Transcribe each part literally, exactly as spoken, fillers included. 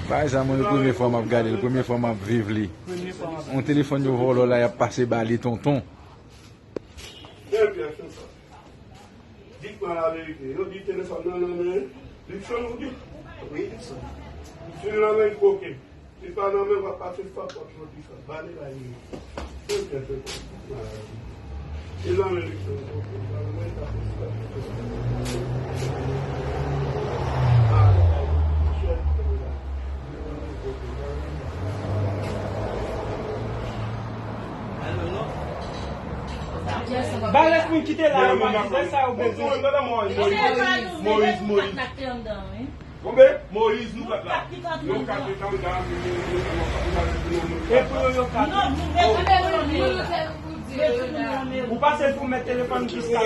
Bagay sa, mwen, premye fwa m ap gade l, premye fwa m ap viv li. Yon telefòn yo vòlò la, y ap pase ba li, tonton. Di mwen laverite. Yo di telefòn nan nan men Luckson, ou di? Wi, Luckson. Si l nan men koke. Si l pa nan men, w ap pase pa pòt yo di sa. Bale la ye. Se kè se kò. Li nan men Luckson, koke. Li nan men koke. Bale la ye. Chèf, li nan men koke. Ba lòt moun ki te la yo, man, se sa yo bezwen. Moyiz, Moyiz, Moyiz. Konbe? Moyiz, nou kat la. Nou kat la. E pou yo, yo kat. Ou pase pou mèt telefòn jiska.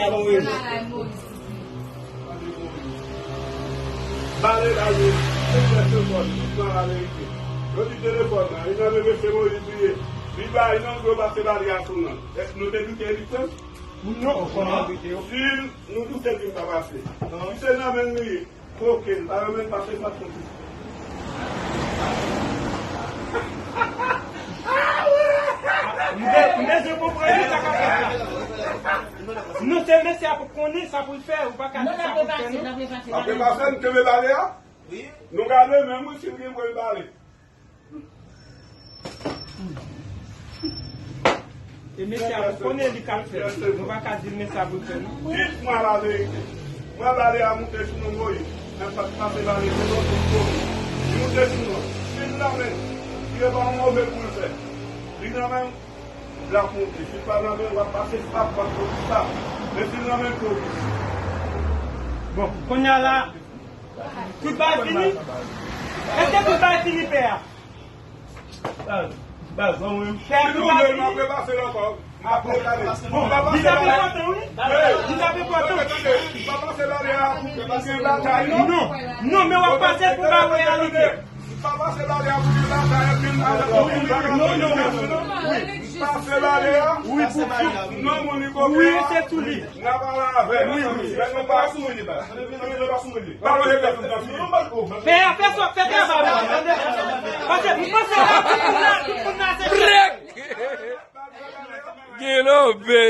Bale la ye, se kè se kò, tout nan laverite. Yo di telefòn nan, li nan men mesye Moyiz li ye. Li bay non, yo pase bale a sou non. Èske nou te doute li, frè? Non, konnen doute yo. Si nou doute li pa pase. Si se nan men li ye, koke, li pa renmen pase pa koke. M de-, m bezwen konprann sa k ap fèt la. Non, se mesye a pou konnen sa pou l fè, ou pa ka di sa pou l fè, non. Apre pase, nou kenbe bale a. Nou gade menm wi si l gen pwen bale. E mesye a pou konnen li k ap fè. Nou pa ka di l mesye a pou l fè, non. Di mwen laverite. Mwen bale a moute sou non Moyiz. Mwen pa t pase bale, se non tout konnen. Li moute sou non. Si l nan men, li pa yon move pou l fè. Li nan men, l ap moute. Si l pa nan men, w ap pase pa pòt pou sa. Men si l nan men, pou. Bon, kounye a la, tout bagay fini? Èske tout bagay fini, pè a? Baz, baz, non, wi. Pè a, tout bagay fini? Bon, li t ap enpòtan, wi. Li t ap enpòtan. Non, non, men w ap pase pou ba reyalite. Non, non, non. Wi, pou, wi, se tou li. N ap pale avè l. Wi, wi. Lè nou pa sou li, pa. Lè nou pa sou li. Pa manje tèt nou nan figi. Pè a fè sòt, fè travay la, tande. Paske m panse la, tout moun la, tout moun la, se Gen lòbè.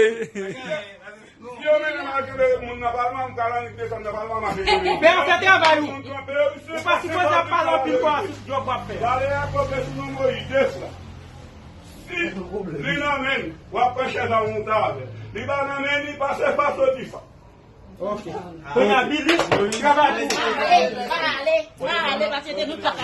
Si yo mennen m al kenbe moun nan palman, m ka annik desann nan palman, m ap kenbe. Pè a fè travay ou. Ou pa sipoze ap pale anpil pou asous djòb w ap fè. Bale a koke sou non Moyiz, desann. Si li nan men, w ap pran chèz a monte avè l. Li pa nan men, li pase pa soti fa. Ok. Kounye a, Bilis, travay pou ou. Ale, ale, ale, paske te nou t ap